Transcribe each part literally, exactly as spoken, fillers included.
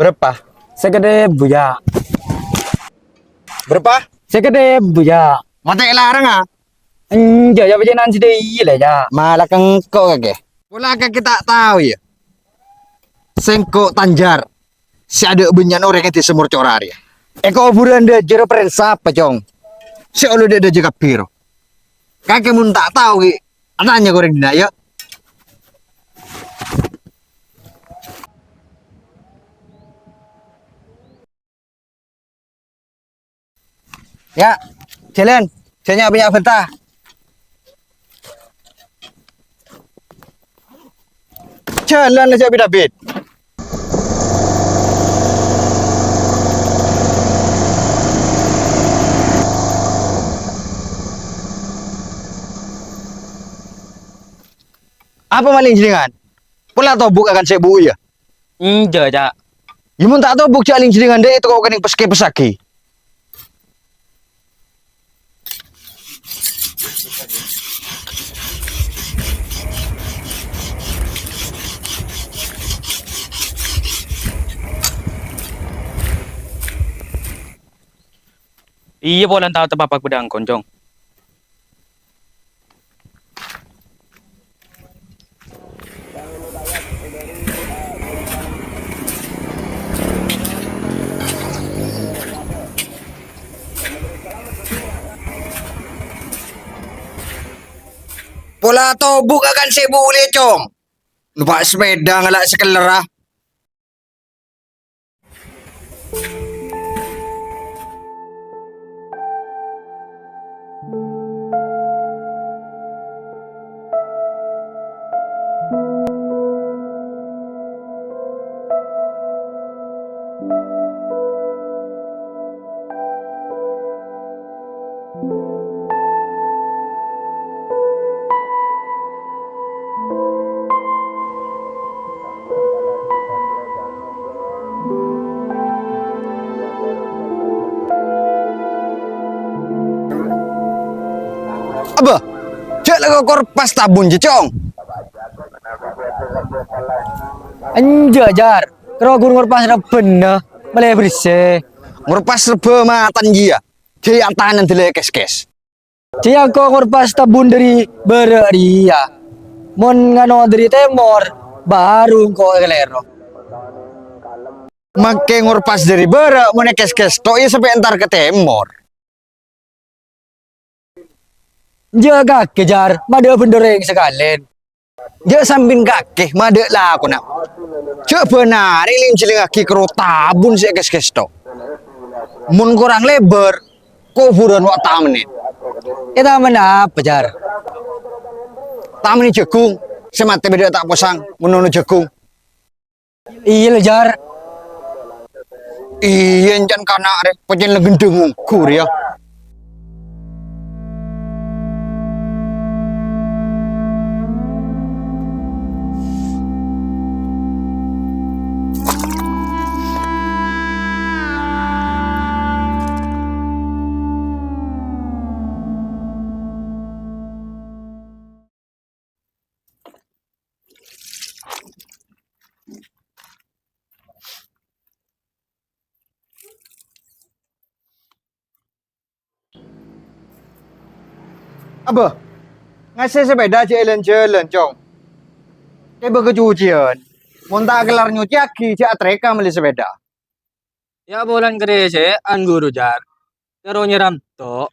Bârâmpa? Sèket èbu, Jâ'. Bârâmpa? Sèket èbu, Jâ'. Matè larang, ah? Enjâ', Jâ', pèjânan sè dâ' iyâ la, Jâ'. Mala kèngko' kakè. Pola kakè ta' tao, yâ. Sèngko' Tanjar. Sè adâ' bânnya'na orèng è Dhisa Morcora rèya. È kobhurân dâjâ rowa pèren sapa, Cong? Sè olo dâ' dâjâ kabbhi rowa. Kakè mon ta' tao, ghi', atanya ka orèng dinna', yâ. Yâ, jhâlân. Jhâ' nya'-bânnya' bânta. Jhâlân la jhâ' bit-abit. Apa malèng jhennengngan? Pola tobuk akan sè bu', yâ? Enjâ', Ca'. Yâ, mon ta' tobuk, jhâ' lèng jhennengngan dâ' è toko kennèng pes-kepessaghi. Iyâ, polana tao teppa' bâdâ angkon, Cong. Pola tobuk akan sè bu' lè, Cong. Numpa' sepèda ngala' sakellerra. Abâ, jhâ' la kor pas tabun, Cong. Enjâ', Jar. Kèra ghun ngorpas rebbhâna, malè bersè. Ngorpas rebbhâ mattan jiyâ. Jhâ' atanan dâlâ kès-kès. Jhâ' engko' ngorpas tabun dâri bârâ' rèya. Mon ngano dâri tèmor, baru engko' kalèro. Makè ngorpas dâri bârâ', mon è kès-kès, to' iyâ sampè' entar ka tèmor. Jhâ' kakè, Jar, madâ' bhendher orèng sakalèn. Jhâ' sampèyan kakè madâ' lakona. Jhâ' bân arè lèng-jhellingngaghi kèra tabun sè èkès-kèsto. Mon korang lèbâr, kobhurân wa' tamennè. È tamennè apa, Jar? Tamennè jhâghung, sè matè bâdâ ta' posang, mon nono jhâghung. Iyâ, la, Jar. Iyâ, èncèn kana' rè, pècèn la ghendhâng ongghu rèya. Abâ, ngasè sapèda jhâ' èlèn-jhâlân, Cong. Kèbâ kacuciyân. Mon ta' kellar nyocèyaghi, jhâ' atrèka mellè sapèda. Yâ, polana karè sè anggur, Jar. Kèra nyèram to'.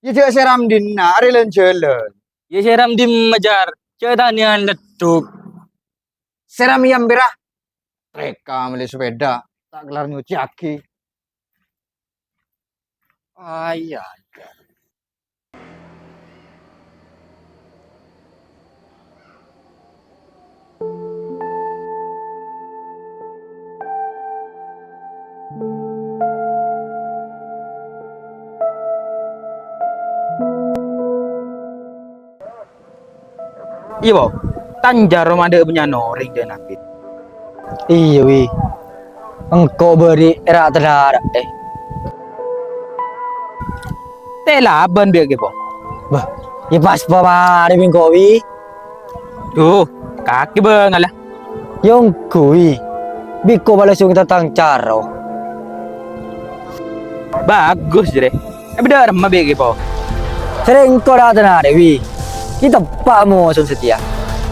Yâ, jhâ' sèram dinna', arè lèn-jhâlân. Yâ, sèram dimma, Jar? Jhâ' tanèyan leddhuk. Sèram yâ, ampèra? Trèka mellè sapèda, ta' kellar nyocèyaghi. Ayah. Iyâ, Bo. Tanjar rowa madâ' bânnya'na orèng jhâ' nangkè. Iyâ, Wi. Engko' bâri' èra'-tèlara'è. Tè labân bi' ghi, Bo. Bâh, yâ pas pamarè bi' engko', Wi. Duh, kakè bângalla. Yâ ongghu, Wi. Bi' engko' palangsong tantang caro. Bagus, jârèya. È, bâdâ remma bi' Kè Po? Sèrèng engko' dâteng arè, Wi. Kè teppa' moso satèya.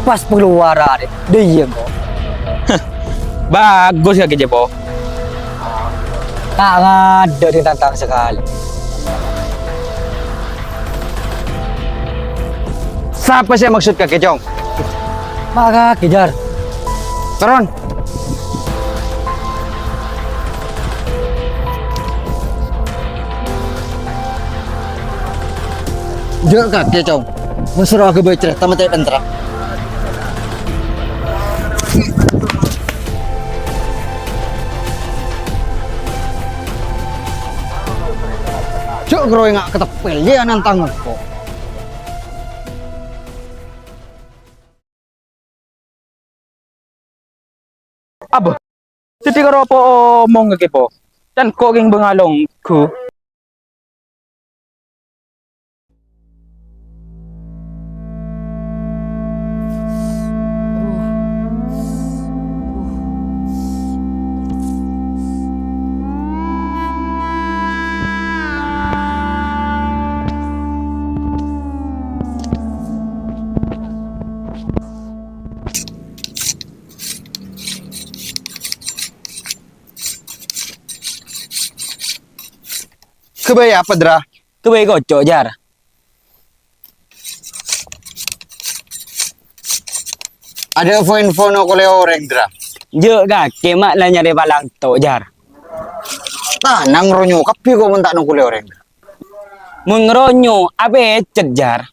Pas pakaluwara arè, dâ' iyâ engko'. Bagus kakè, Kè Po. Ta' ngadâ' dâ' tantang sakalè. Sapa sè maksud kakè, Cong? Ma' kakè, Jar. Toron. Jâ' kakè, Cong. Mon soro aghâbây carèta mèntè' pentra. Jâ' karo enga' kateppel, yâ nantang engko'. Abâ, dhâddhi karo apa omong kakè, Po? Can ko' kèng bângalong, ghu. Ghâbây apa, Dra? Ghâbây koco', Jar. Adâ info-info nokolè orèng, Dra? Jâ' kakè ma' la nyarè palanto', Jar. Tanang ronyo kabbhi ko' mon ta' nokolè orèng, Dra. Mon ngeronyo, apècet, Jar.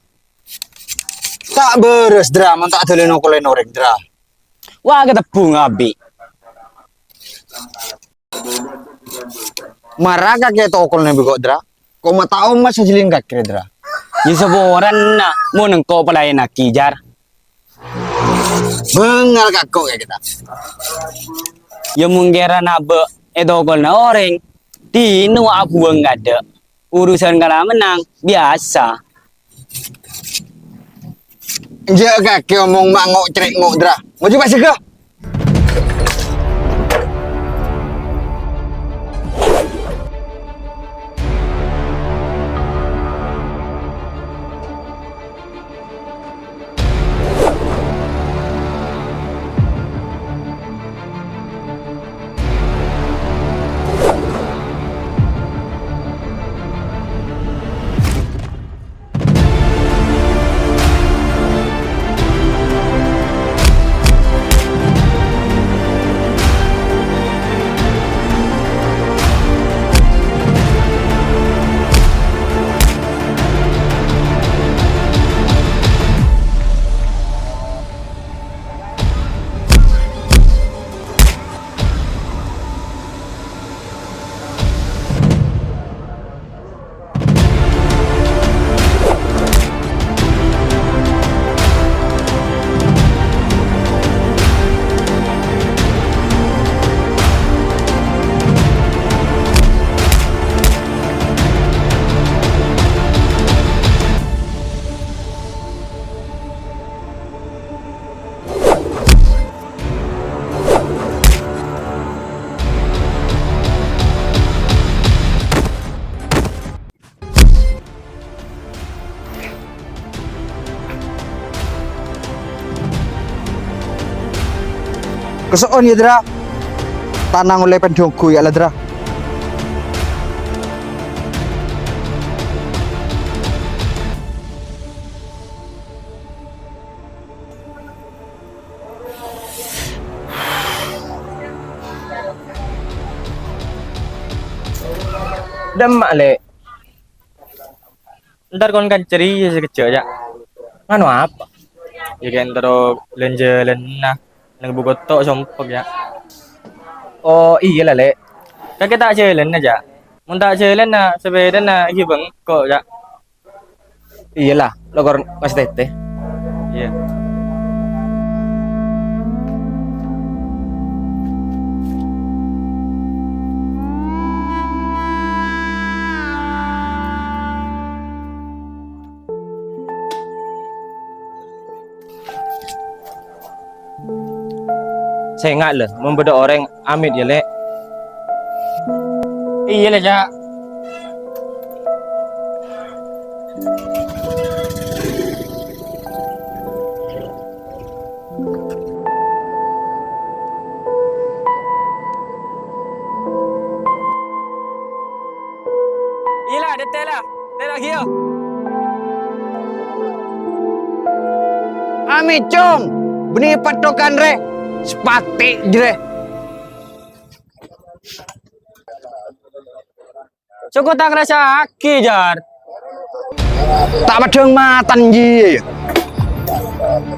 Ta' bârâs, Dra, mon ta' dâlâ nokolè orèng, Dra. Wa, katebbhung abi'. Mara kakè tokol nèng bi' ko', Dra. Ko' ma' ta' omma sajhâlân kakè, Dra. Yâ, saporana, mon engko' palaènaghi, Jar. Bângal kakè, kakè ta'. Yâ, mon kèra nabâ' è tokolna orèng, dinah abhuwâng kadâ'. Urusan kala mennang biyasa. Enjâ' kakè omong ma' ngo'-crèngo', Dra. Ngoji pas jâgâ. Kaso'on, yâ, Dra. Tanang ollè pendhunggu, yâ, la, Dra. Dâmma, Lè'. Entar kon kanca rèya sakejjhâ', yâ. Nganu apa? Yâ, kèng terro lan-jhâlânna neng buko to' sompek, yâ. Oh, iyâ la, Lè'. Kakè ta' jhâlânna, yâ. Mon ta' jhâlânna, sapèdana ghi' bengko', yâ. Iyâ la, lo' kor ngastètè. Iyâ. Enga' la, mon bâdâ orèng, amit ya, Lè'. Iyâ la, Ca'. Iyâ la, dâteng la. Dâteng la, ghiyâ. Amit, Cong. Bânnè pèttokan rè. Sapatè, jârèya. Soko ta' ngrasa'aghi, Jar. Ta' peddhâng matana, jiyâ.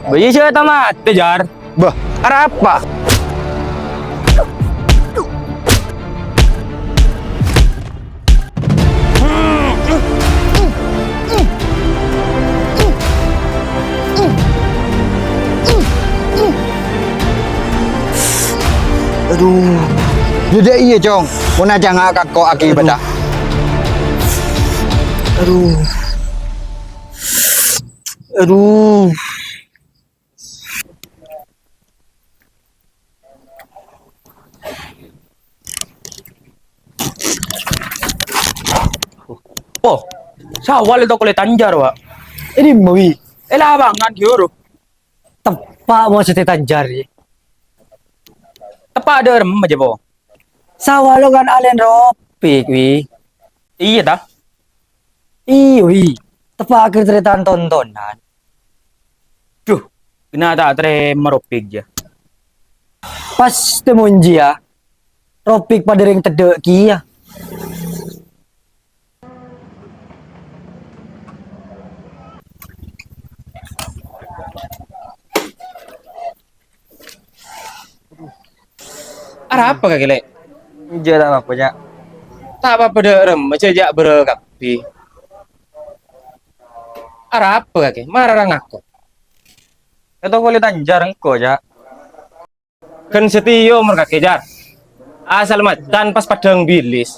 Bâ iyâ sè ta' matè, Jar. Bâh, arapa? Adu. Dâdâ iyâ, Cong. Mon ajâ nga' kako akibâdhâ. Adu. Adu. Oh, sawal to kolè tanjhâr, Wa'. È dimma, Wi? È lapangan, Yor. Teppa' mosèdhâ tanjhâr, Wi. Teppa' dâ' remma, jâ, Po? Sawal kan alèn Ropik, Wi. Iyâ, ta? Iyâ, Wi. Teppa' akhèr tarètan tontonan. Dhu, ghenna' ta' tarèma Ropik, jâ. Pas tèmon jiyâ, Ropik padâ rèng teddhâ' kèya. Arapa kakè, Lè'? Enjâ', ta' apa-apa, Ca'. Ta' apa-apa dâ' remma, jâ' jhâ' bârâ kabbhi. Arapa kakè? Mara ra ngako. Èto kolè tanjhâr engko', Ca'. Ghân satèya omor kakè, Jar. Asal macan pas peddhâng bilis.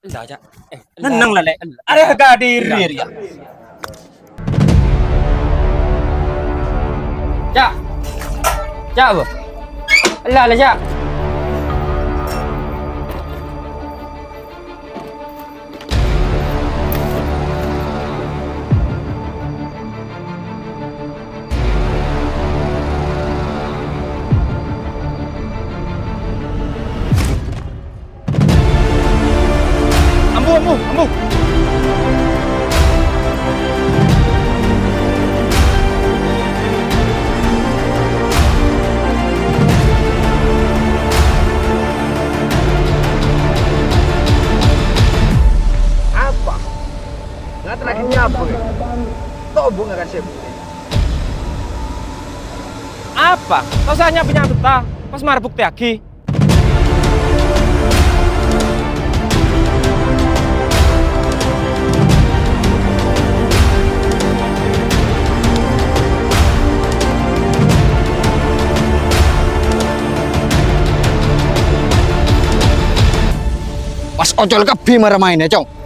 Ella, Ca'. Eh, ella. Nenneng la, Lè'. Ella. Arè harga diri, ya. Ca'. Ca', Bu. Ella, la, Ca'. Ambu, ambu, ambu. Apa? Ngaterraghi nyabâ? Tobu ngakan sè budi. Apa? Ta' osa nyabâ-nyabâ ta? Pas mara buktèyaghi. Pas ocol kabbhi mara maènna, Cong.